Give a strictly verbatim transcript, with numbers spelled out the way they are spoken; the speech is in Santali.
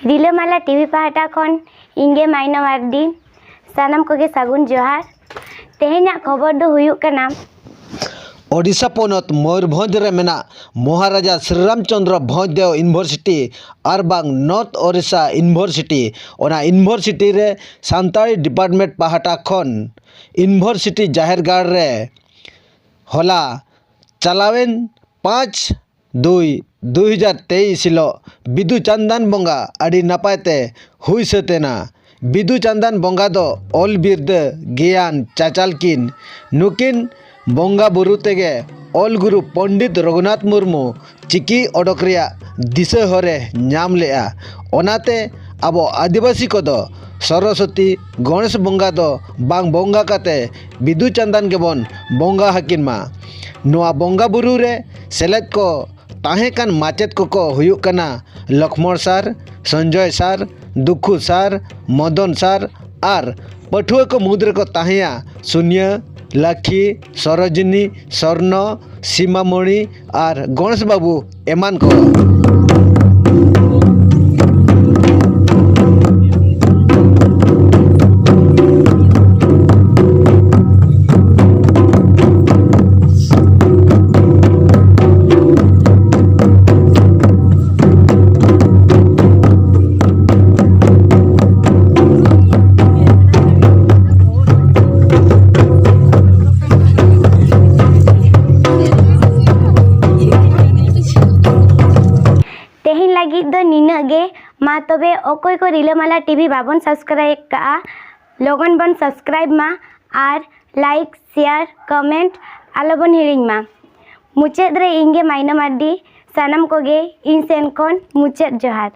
ᱨᱤᱞᱟᱹᱢᱟᱞᱟ ᱴᱤᱵᱷᱤ ᱯᱟᱦᱴᱟ ᱠᱷᱚᱱ ᱤᱧ ᱜᱮ ᱢᱟᱭᱱᱟ ᱢᱟᱨᱰᱤ᱾ ᱥᱟᱱᱟᱢ ᱠᱚᱜᱮ ᱥᱟᱹᱜᱩᱱ ᱡᱚᱦᱟᱨ᱾ ᱛᱮᱦᱮᱧᱟᱜ ᱠᱷᱚᱵᱚᱨ ᱫᱚ ᱦᱩᱭᱩᱜ ᱠᱟᱱᱟ, ᱳᱰᱤᱥᱟ ᱯᱚᱱᱚᱛ ᱢᱚᱭᱩᱨᱵᱷᱚᱸᱡᱽ ᱨᱮ ᱢᱮᱱᱟᱜ ᱢᱚᱦᱟᱨᱟᱡᱟ ᱥᱨᱤᱨᱟᱢᱪᱚᱸᱫᱽᱨᱚ ᱵᱷᱚᱸᱡᱽ ᱫᱮᱣ ᱤᱭᱩᱱᱤᱵᱷᱟᱨᱥᱤᱴᱤ ᱟᱨ ᱵᱟᱝ ᱱᱚᱨᱛᱷ ᱳᱰᱤᱥᱟ ᱤᱭᱩᱱᱤᱵᱷᱟᱨᱥᱤᱴᱤ, ᱚᱱᱟ ᱤᱭᱩᱱᱤᱵᱷᱟᱨᱥᱤᱴᱤ ᱨᱮ ᱥᱟᱱᱛᱟᱲᱤ ᱰᱤᱯᱟᱨᱴᱢᱮᱱᱴ ᱯᱟᱦᱴᱟ ᱠᱷᱚᱱ ᱤᱭᱩᱱᱤᱵᱷᱟᱨᱥᱤᱴᱤ ᱡᱟᱦᱮᱨ ᱜᱟᱲ ᱨᱮ ᱦᱚᱞᱟ ᱪᱟᱞᱟᱣᱮᱱ ᱯᱟᱸᱪ ᱫᱩᱭ ᱫᱩᱭ ᱦᱟᱡᱟᱨ ᱛᱮᱭᱤᱥ ᱦᱤᱞᱳᱜ ᱵᱤᱫᱩ ᱪᱟᱸᱫᱟᱱ ᱵᱚᱸᱜᱟ ᱟᱹᱰᱤ ᱱᱟᱯᱟᱭ ᱛᱮ ᱦᱩᱭ ᱥᱟᱹᱛ ᱮᱱᱟ᱾ ᱵᱤᱫᱩ ᱪᱟᱸᱫᱟᱱ ᱵᱚᱸᱜᱟ ᱫᱚ ᱚᱞ ᱵᱤᱨᱫᱟᱹ, ᱜᱮᱭᱟᱱ, ᱪᱟᱪᱟᱞ ᱠᱤᱱ᱾ ᱱᱩᱠᱤᱱ ᱵᱚᱸᱜᱟ ᱵᱩᱨᱩ ᱛᱮᱜᱮ ᱚᱞ ᱜᱩᱨᱩ ᱯᱚᱱᱰᱤᱛ ᱨᱚᱜᱷᱩᱱᱟᱛᱷ ᱢᱩᱨᱢᱩ ᱪᱤᱠᱤ ᱚᱰᱚᱠ ᱨᱮᱭᱟᱜ ᱫᱤᱥᱟᱹ ᱦᱚᱨᱮ ᱧᱟᱢ ᱞᱮᱫᱼᱟ᱾ ᱚᱱᱟᱛᱮ ᱟᱵᱚ ᱟᱹᱫᱤᱵᱟᱹᱥᱤ ᱠᱚᱫᱚ ᱥᱚᱨᱚᱥᱚᱛᱤ ᱜᱚᱬᱮᱥ ᱵᱚᱸᱜᱟ ᱫᱚ ᱵᱟᱝ ᱵᱚᱸᱜᱟ ᱠᱟᱛᱮ ᱵᱤᱫᱩ ᱪᱟᱸᱫᱟᱱ ᱜᱮᱵᱚᱱ ᱵᱚᱸᱜᱟ ᱟᱹᱠᱤᱱ ᱢᱟ᱾ ᱱᱚᱣᱟ ᱵᱚᱸᱜᱟ ᱵᱩᱨᱩ ᱨᱮ ᱥᱮᱞᱮᱫ ᱠᱚ ᱛᱟᱦᱮᱸ ᱠᱟᱱ ᱢᱟᱪᱮᱛ ᱠᱚᱠᱚ ᱦᱩᱭᱩᱜ ᱠᱟᱱᱟ ᱞᱚᱠᱷᱢᱚᱬ ᱥᱟᱨ, ᱥᱚᱧᱡᱚᱭ ᱥᱟᱨ, ᱫᱩᱠᱷᱩ ᱥᱟᱨ, ᱢᱚᱫᱚᱱ ᱥᱟᱨ ᱟᱨ ᱯᱟᱹᱴᱷᱩᱣᱟᱹ ᱠᱚ ᱢᱩᱫᱽ ᱨᱮᱠᱚ ᱛᱟᱦᱮᱸᱭᱟ ᱥᱩᱱᱭᱟᱹ, ᱞᱟᱠᱷᱤ, ᱥᱚᱨᱚᱡᱤᱱᱤ, ᱥᱚᱨᱱᱚ, ᱥᱤᱢᱟᱢᱚᱬᱤ ᱟᱨ ᱜᱚᱬᱮᱥ ᱵᱟᱹᱵᱩ ᱮᱢᱟᱱ ᱠᱚ᱾ ᱛᱮᱦᱮᱧ ᱞᱟᱹᱜᱤᱫ ᱫᱚ ᱱᱤᱱᱟᱹᱜ ᱜᱮ᱾ ᱢᱟ ᱛᱚᱵᱮ, ᱚᱠᱚᱭ ᱠᱚ ᱨᱤᱞᱟᱹᱢᱟᱞᱟ ᱴᱤᱵᱷᱤ ᱵᱟᱵᱚᱱ ᱥᱟᱵᱥᱠᱨᱟᱭᱤᱵ ᱠᱟᱜᱼᱟ, ᱞᱚᱜᱚᱱ ᱵᱚᱱ ᱥᱟᱵᱥᱠᱨᱟᱭᱤᱵ ᱢᱟ ᱟᱨ ᱞᱟᱭᱤᱠ, ᱥᱮᱭᱟᱨ, ᱠᱚᱢᱮᱱᱴ ᱟᱞᱚᱵᱚᱱ ᱦᱤᱲᱤᱧ ᱢᱟ᱾ ᱢᱩᱪᱟᱹᱫ ᱨᱮ ᱤᱧ ᱜᱮ ᱢᱟᱭᱱᱟ ᱢᱟᱨᱰᱤ, ᱥᱟᱱᱟᱢ ᱠᱚᱜᱮ ᱤᱧ ᱥᱮᱱ ᱠᱷᱚᱱ ᱢᱩᱪᱟᱹᱫ ᱡᱚᱦᱟᱨ᱾